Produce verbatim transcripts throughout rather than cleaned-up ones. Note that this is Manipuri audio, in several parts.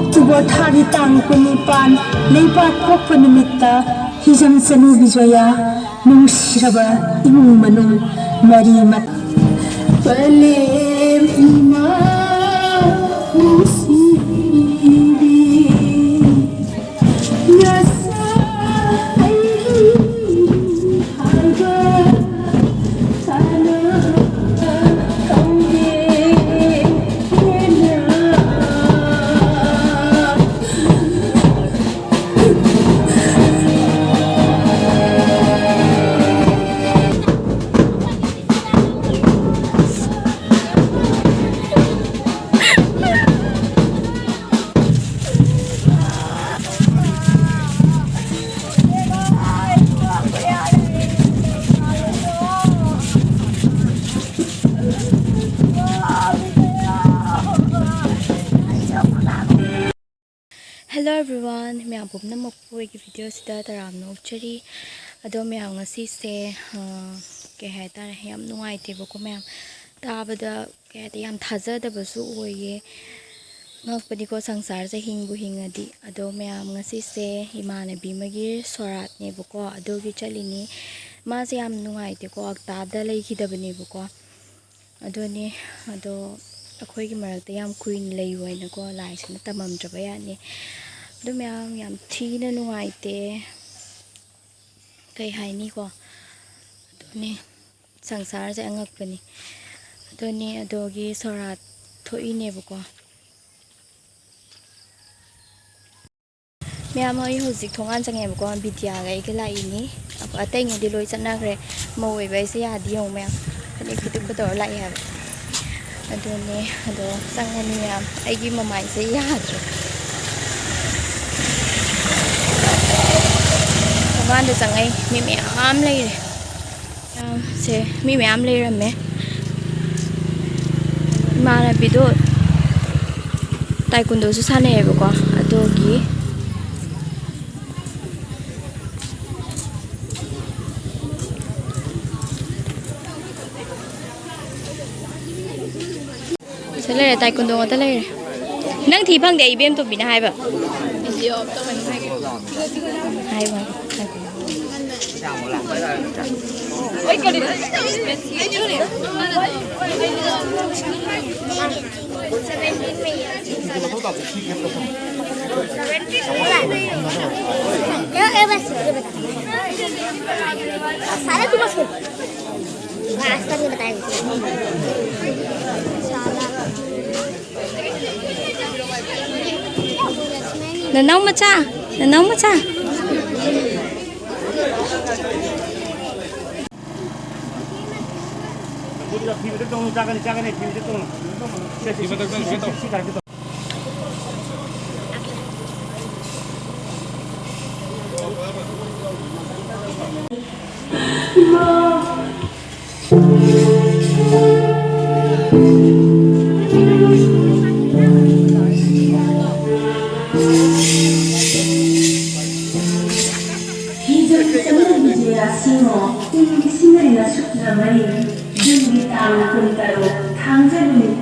ꯑꯣꯛꯇꯣꯕꯔ ꯊꯥꯒꯤ ꯇꯥꯡ ꯀꯨꯟꯅꯤꯄꯥꯟ, ꯂꯩꯕꯥꯛ ꯄꯣꯛꯄ ꯅꯨꯃꯤꯠꯇ ꯍꯤꯖꯝ ꯆꯅꯨ ꯕꯤꯖꯣꯌꯥ, ꯅꯨꯡꯁꯤꯔꯕ ꯏꯃꯨꯡ ꯃꯅꯨꯡ, ꯃꯔꯤ ꯃꯇꯥ, ꯄꯂꯦꯝ ꯏꯃꯥ ꯅꯨꯡꯁꯤꯕꯤ, ꯅꯁꯥ ꯑꯩꯒꯤ ꯍꯥꯏꯕ ꯁꯥꯟꯅ ꯇꯧꯒꯦ ꯍꯦꯟꯅ꯫ Hello everyone, ꯃꯌꯥꯝ ꯄꯨꯝꯅꯃꯛꯄꯨ ꯑꯩꯒꯤ ꯚꯤꯗꯤꯑꯣꯁꯤꯗ ꯇꯔꯥꯝꯅ ꯑꯣꯛꯆꯔꯤ꯫ ꯑꯗꯣ ꯃꯌꯥꯝ, ꯉꯁꯤꯁꯦ, ꯑ, ꯀꯩ ꯍꯥꯏꯇꯥꯔꯦ, ꯌꯥꯝ ꯅꯨꯡꯉꯥꯏꯇꯦꯕꯀꯣ ꯃꯌꯥꯝ꯫ ꯇꯥꯕꯗ ꯀꯩ ꯍꯥꯏꯇꯥꯔꯦ, ꯌꯥꯝ ꯊꯥꯖꯗꯕꯁꯨ ꯑꯣꯏꯌꯦ꯫ ꯉꯛꯄꯅꯤꯀꯣ ꯁꯪꯁꯥꯔꯁꯦ ꯍꯤꯡꯕꯨ ꯍꯤꯡꯉꯗꯤ꯫ ꯑꯗꯣ ꯃꯌꯥꯝ, ꯉꯁꯤꯁꯦ ꯏꯃꯥꯟꯅꯕꯤ ꯑꯃꯒꯤ ꯁꯣꯔꯥꯠꯅꯦꯕꯀꯣ, ꯑꯗꯨꯒꯤ ꯆꯠꯂꯤꯅꯤ꯫ ꯃꯥꯁꯦ ꯌꯥꯝ ꯅꯨꯡꯉꯥꯏꯇꯦꯀꯣ, ꯑꯛꯇꯥꯗ ꯂꯩꯈꯤꯗꯕꯅꯦꯕꯀꯣ꯫ ꯑꯗꯨꯅꯤ, ꯑꯗꯣ ꯑꯩꯈꯣꯏꯒꯤ ꯃꯔꯛꯇ ꯌꯥꯝ ꯀꯨꯏꯅ ꯂꯩꯌꯨ ꯍꯥꯏꯅꯀꯣ ꯂꯥꯏꯁꯤꯅ ꯇꯝꯃꯝꯗ꯭ꯔꯕ ꯌꯥꯠꯅꯤ꯫ ꯑꯗꯨ ꯃꯌꯥꯝ, ꯌꯥꯝ ꯊꯤꯅ ꯅꯨꯡꯉꯥꯏꯇꯦ꯫ ꯀꯩ ꯍꯥꯏꯅꯤꯀꯣ? ꯑꯗꯨꯅꯤ, ꯁꯪꯁꯥꯔꯁꯦ ꯑꯉꯛꯄꯅꯤ꯫ ꯑꯗꯨꯅꯤ, ꯑꯗꯨꯒꯤ ꯁꯣꯔꯥꯠ ꯊꯣꯛꯏꯅꯦꯕꯀꯣ꯫ ꯃꯌꯥꯝ, ꯑꯩ ꯍꯧꯖꯤꯛ ꯊꯣꯡꯒꯥꯟ ꯆꯪꯉꯦꯕꯀꯣ, ꯕꯤꯗ꯭ꯌꯥꯒ ꯑꯩꯒ ꯂꯥꯛꯏꯅꯤ꯫ ꯑꯇꯩꯉꯩꯗꯤ ꯂꯣꯏ ꯆꯠꯅꯈ꯭ꯔꯦ꯫ ꯃꯧ ꯑꯣꯏꯕ ꯑꯩꯁꯦ ꯌꯥꯗꯤ ꯌꯦꯡꯉꯨ ꯃꯌꯥꯝ, ꯐꯅꯦꯛ ꯐꯤꯗꯨꯛꯀ ꯇꯧꯔ ꯂꯥꯛꯑꯦ ꯍꯥꯏꯕ꯫ ꯑꯗꯨꯅꯦ, ꯑꯗꯣ ꯆꯪꯉꯅꯤ ꯃꯌꯥꯝ꯫ ꯑꯩꯒꯤ ꯃꯃꯥꯏꯁꯦ ꯌꯥꯗ꯭ꯔꯦ꯫ ꯊꯣꯡꯒꯥꯟꯗ ꯆꯪꯉꯛꯏ꯫ ꯃꯤ ꯃꯌꯥꯝ ꯂꯩꯔꯦ꯫ ꯃꯌꯥꯝꯁꯦ, ꯃꯤ ꯃꯌꯥꯝ ꯂꯩꯔꯝꯃꯦ꯫ ꯏꯃꯥꯟꯅꯕꯤꯗꯣ ꯇꯥꯏꯀꯨꯟꯗꯣꯁꯨ ꯁꯥꯟꯅꯩꯌꯦꯕꯀꯣ, ꯑꯗꯨꯒꯤ꯫ ꯁꯤ ꯂꯩꯔꯦ, ꯇꯥꯏꯀꯨꯟꯗꯣ ꯉꯥꯛꯇ ꯂꯩꯔꯦ꯫ ꯅꯪ ꯊꯤ ꯐꯪꯗꯦ, ꯑꯩ ꯏꯕꯦꯝ ꯇꯣꯝꯕꯤꯅ ꯍꯥꯏꯕ꯫ ꯍꯥꯏꯕ꯫ सारा तुम उसको रास्ता नहीं बताएंगे। ꯅꯅꯥꯎ ꯃꯆꯥ, ꯅꯅꯥꯎ ꯃꯆꯥ꯫ ꯍꯤꯖꯝ ꯆꯪꯂꯕꯤꯖꯦ ꯑꯁꯤꯃꯣ ꯄꯨꯡ ꯂꯤꯁꯤꯡ ꯃꯔꯤꯒ ꯁꯨꯞꯅ ꯃꯔꯤ, ꯖꯨꯟꯒꯤ ꯇꯥꯡ ꯀꯨꯟꯇꯔꯨꯛ, ꯊꯥꯡꯖ ꯅꯨꯃꯤꯠ꯫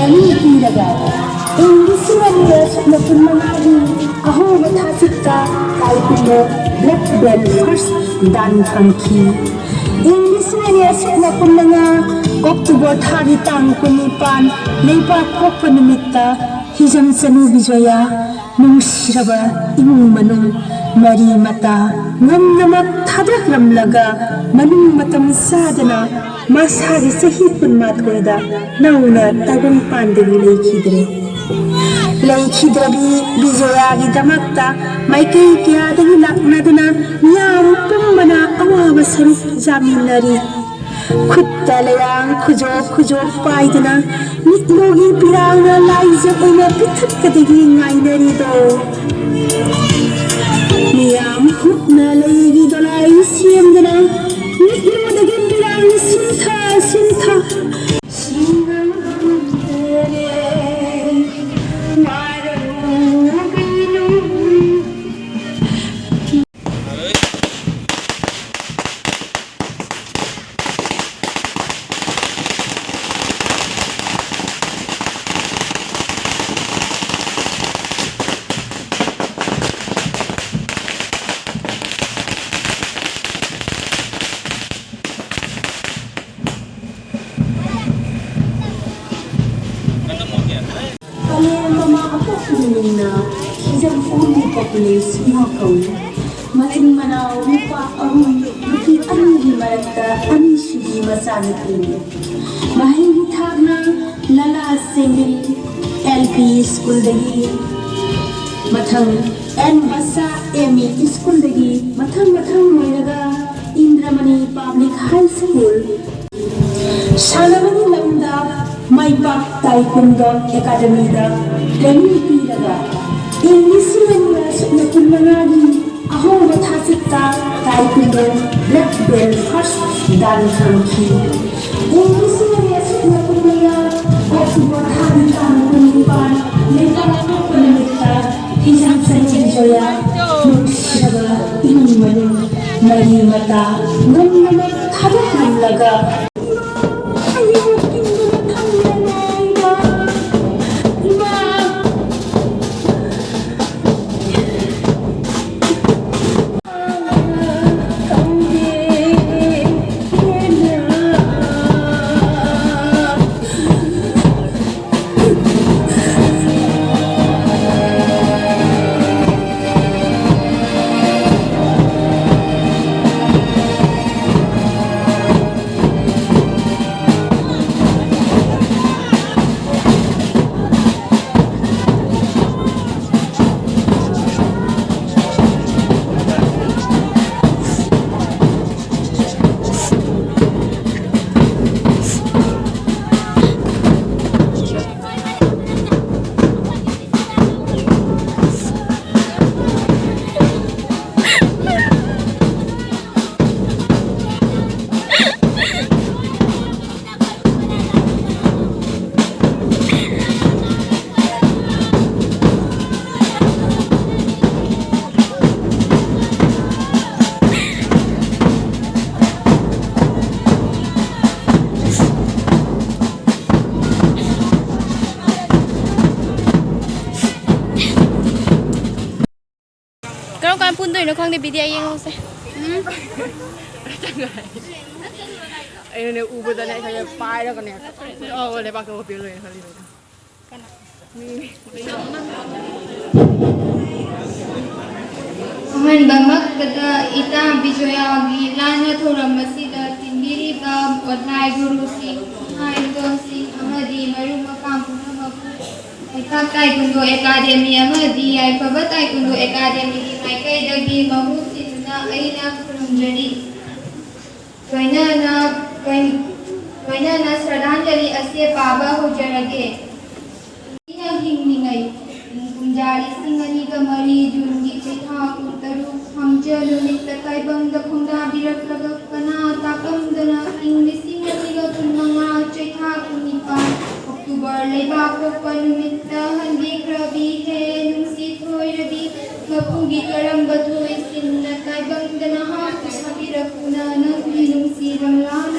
ꯆꯅꯤ ꯄꯤꯔꯒ ꯏꯪ ꯂꯤꯁꯤꯡ ꯑꯅꯤꯒ ꯁꯨꯞꯅ ꯀꯨꯟꯃꯉꯥꯒꯤ ꯑꯍꯧꯕ ꯊꯥꯆꯤꯠꯇ ꯂꯥꯏ ꯈꯨꯔꯨꯝꯕ Black Belt First Dan ꯐꯪꯈꯤ꯫ ꯏꯪ ꯂꯤꯁꯤꯡ ꯑꯅꯤꯒ ꯁꯨꯞꯅ ꯀꯨꯟꯃꯉꯥ October ꯊꯥꯒꯤ ꯇꯥꯡ ꯀꯨꯟꯅꯤꯄꯥꯟ, ꯂꯩꯕꯥꯛ ꯄꯣꯛꯄ ꯅꯨꯃꯤꯠꯇ ꯍꯤꯖꯝ ꯆꯅꯨ ꯕꯤꯖꯣꯌꯥ, ꯅꯨꯡꯁꯤꯔꯕ ꯏꯃꯨꯡ ꯃꯅꯨꯡ, ꯃꯔꯤ ꯃꯇꯥ ꯉꯝꯅꯃꯛ ꯊꯥꯗꯣꯛꯂꯝꯂꯒ ꯃꯅꯨꯡ ꯃꯇꯝ ꯆꯥꯗꯅ ꯃꯁꯥꯒꯤ ꯆꯍꯤ ꯀꯨꯟꯃꯥꯊꯣꯏꯗ ꯅꯧꯅ ꯇꯥꯏꯕꯪꯄꯥꯟꯗꯒꯤ ꯂꯩꯈꯤꯗ꯭ꯔꯦ꯫ ꯂꯩꯈꯤꯗ꯭ꯔꯕꯤ ꯕꯤꯖꯣꯌꯥꯒꯤꯗꯃꯛꯇ ꯃꯥꯏꯀꯩ ꯀꯌꯥꯗꯒꯤ ꯂꯥꯛꯅꯗꯨꯅ ꯃꯤꯌꯥꯝ ꯄꯨꯝꯕꯅ ꯑꯋꯥꯕ ꯁꯔꯨꯛ ꯌꯥꯃꯤꯟꯅꯔꯤ꯫ ꯈꯨꯠꯇ ꯂꯩꯔꯥꯡ ꯈꯨꯖꯣꯞ ꯈꯨꯖꯣꯞ ꯄꯥꯏꯗꯨꯅ ꯃꯤꯠꯂꯨꯒꯤ ꯄꯤꯔꯥꯡꯅ ꯂꯥꯏꯖ ꯑꯣꯏꯅ ꯄꯤꯊꯛꯀꯗꯒꯤ ꯉꯥꯏꯅꯔꯤꯗꯣ꯫ ꯃꯤꯌꯥꯝ ꯈꯨꯠꯅ ꯂꯩꯒꯤ ꯗꯣꯂꯥꯏ ꯁꯦꯝꯗꯨꯅ ꯃꯤꯠꯂꯨꯗꯒꯤ ꯄꯤꯔꯥꯡ ꯁꯤꯟꯊ ꯁꯤꯟꯊ ꯑꯍꯨꯝꯒꯤ population ꯏꯃꯥ ꯀꯧꯏ꯫ ꯃꯆꯤꯟ ꯃꯅꯥꯎ ꯅꯨꯄꯥ ꯑꯍꯨꯝ, ꯅꯨꯄꯤ ꯑꯅꯤꯒꯤ ꯃꯔꯛꯇ ꯑꯅꯤꯁꯨꯕꯤ ꯃꯆꯥꯅꯨꯄꯤꯅꯤ꯫ ꯃꯍꯩꯒꯤ ꯊꯥꯛꯅ ꯂꯂꯥ ꯁꯦꯡꯕꯤꯜ L P schoolꯗꯒꯤ, ꯃꯊꯪ ꯑꯦꯟ ꯃꯁꯥ M E schoolꯗꯒꯤ, ꯃꯊꯪ ꯃꯊꯪ ꯂꯣꯏꯔꯒ ꯏꯟꯗ꯭ꯔꯃꯅꯤ Public High School, ꯁꯥꯟꯅꯕꯒꯤ ꯂꯝꯗ ꯃꯥꯏ ꯄꯥꯛ ꯇꯥꯏꯀꯨꯟꯗꯣ ꯑꯦꯀꯥꯗꯃꯤꯗ training ꯄꯤꯔꯒ ꯏꯪ ꯂꯤꯁꯤꯡ ꯑꯅꯤꯒ ꯁꯨꯞꯅ ꯀꯨꯟꯃꯉꯥꯒꯤ ꯑꯍꯧꯕ ꯊꯥꯆꯠꯇ taekwondo black belt first dan ꯐꯪꯈꯤ꯫ ꯏꯪ ꯂꯤꯁꯤꯡ ꯑꯅꯤꯒ ꯁꯨꯞꯅ ꯀꯨꯟꯃꯉꯥ October ꯊꯥꯒꯤ ꯇꯥꯡ ꯀꯨꯟꯅꯤꯄꯥꯟ, ꯂꯩꯕꯥꯛ ꯄꯣꯛꯄ ꯅꯨꯃꯤꯠꯇ ꯏꯆꯥ ꯁꯟꯖꯤꯟ ꯖꯣꯌꯥ, ꯅꯨꯡꯁꯤꯔꯕ ꯏꯃꯨꯡ ꯃꯅꯨꯡ, ꯃꯔꯤ ꯃꯇꯥ ꯉꯝꯅꯃꯛ ꯊꯥꯗꯣꯛꯂꯝꯂꯒ ꯀꯔꯝ ꯀꯥꯟ ꯄꯨꯟꯗꯣꯏꯅꯣ ꯈꯪꯗꯦ, ꯕꯤꯗꯤꯌꯥ ꯌꯦꯡꯍꯧꯁꯦ꯫ ꯑꯩꯅꯅꯦ ꯎꯕꯗꯅꯦ ꯏꯁꯥꯁꯦ ꯄꯥꯏꯔꯒꯅꯦ ꯑꯧ ꯂꯩꯕꯥꯛꯇ ꯍꯣꯞꯄꯦ ꯂꯣꯏꯅ ꯈꯜꯂꯤꯅꯦ꯫ ꯃꯤ꯫ ꯑꯍꯥꯟꯕꯃꯛꯇꯗ ꯏꯇꯥ ꯕꯤꯖꯣꯌꯥꯒꯤ ꯂꯥꯟꯅ ꯊꯧꯔꯝ ꯑꯁꯤꯗ ꯊꯤꯟꯕꯤꯔꯤꯕ ꯄꯣꯠꯂꯥꯏ ꯒꯨꯔꯨꯁꯤꯡ, ꯏꯃꯥ ꯏꯟꯗꯣꯟꯁꯤꯡ ꯑꯃꯗꯤ ꯃꯔꯨꯞ ꯃꯄꯥꯡ ꯄꯨꯝꯅꯃꯛꯄꯨ ꯂꯩꯄꯥꯛ ꯇꯥꯏꯀꯨꯟꯗꯣ ꯑꯦꯀꯥꯗꯦꯃꯤ ꯑꯃꯗꯤ ꯌꯥꯏꯐꯕ ꯇꯥꯏꯀꯨꯟꯗꯣ ꯑꯦꯀꯥꯗꯦꯃꯤꯒꯤ ꯃꯥꯏꯀꯩꯗꯒꯤ ꯃꯍꯨꯠ ꯁꯤꯟꯗꯨꯅ ꯑꯩꯅ ꯈꯨꯔꯨꯝꯖꯔꯤ꯫ ꯂꯣꯏꯅꯅ, ꯂꯣꯏ-, ꯂꯣꯏꯅꯅ ꯁ꯭ꯔꯗꯥꯟꯖꯂꯤ ꯑꯁꯤ ꯄꯥꯕ ꯍꯧꯖꯔꯒꯦ꯫ ꯑꯩꯅ ꯍꯤꯡꯂꯤꯉꯩ, ꯀꯨꯝꯖꯥ ꯂꯤꯁꯤꯡ ꯑꯅꯤꯒ ꯃꯔꯤ ꯖꯨꯟꯒꯤ ꯆꯩꯊꯥ ꯀꯨꯟꯇꯔꯨꯛ, ꯊꯥꯡꯖ ꯅꯨꯃꯤꯠꯇ ꯇꯥꯏꯕꯪꯗ ꯈꯣꯡꯗꯥꯕꯤꯔꯛꯂꯕ ꯀꯅꯥ ꯇꯥꯛꯂꯝꯗꯅ ꯏꯪ ꯂꯤꯁꯤꯡ ꯑꯅꯤꯒ ꯀꯨꯟꯃꯉꯥ ꯆꯩꯊꯥ ꯀꯨꯟꯅꯤꯄꯥꯟ, ꯑꯣꯛꯇꯣꯕꯔ ꯂꯩꯕꯥꯛ ꯄꯣꯛꯄ ꯅꯨꯃꯤꯠꯇ ꯍꯟꯕꯤꯈ꯭ꯔꯕꯤ ꯍꯦ ꯅꯨꯡꯁꯤ ꯊꯣꯏꯔꯕꯤ, ꯃꯄꯨꯒꯤ ꯀꯔꯝꯕ ꯊꯣꯏꯁꯤꯡꯅ ꯇꯥꯏꯕꯪꯗ ꯅꯍꯥꯛꯄꯨ ꯁꯥꯕꯤꯔꯛꯇꯨꯅ ꯅꯪꯒꯤ ꯅꯨꯡꯁꯤ ꯂꯝꯂꯥꯟ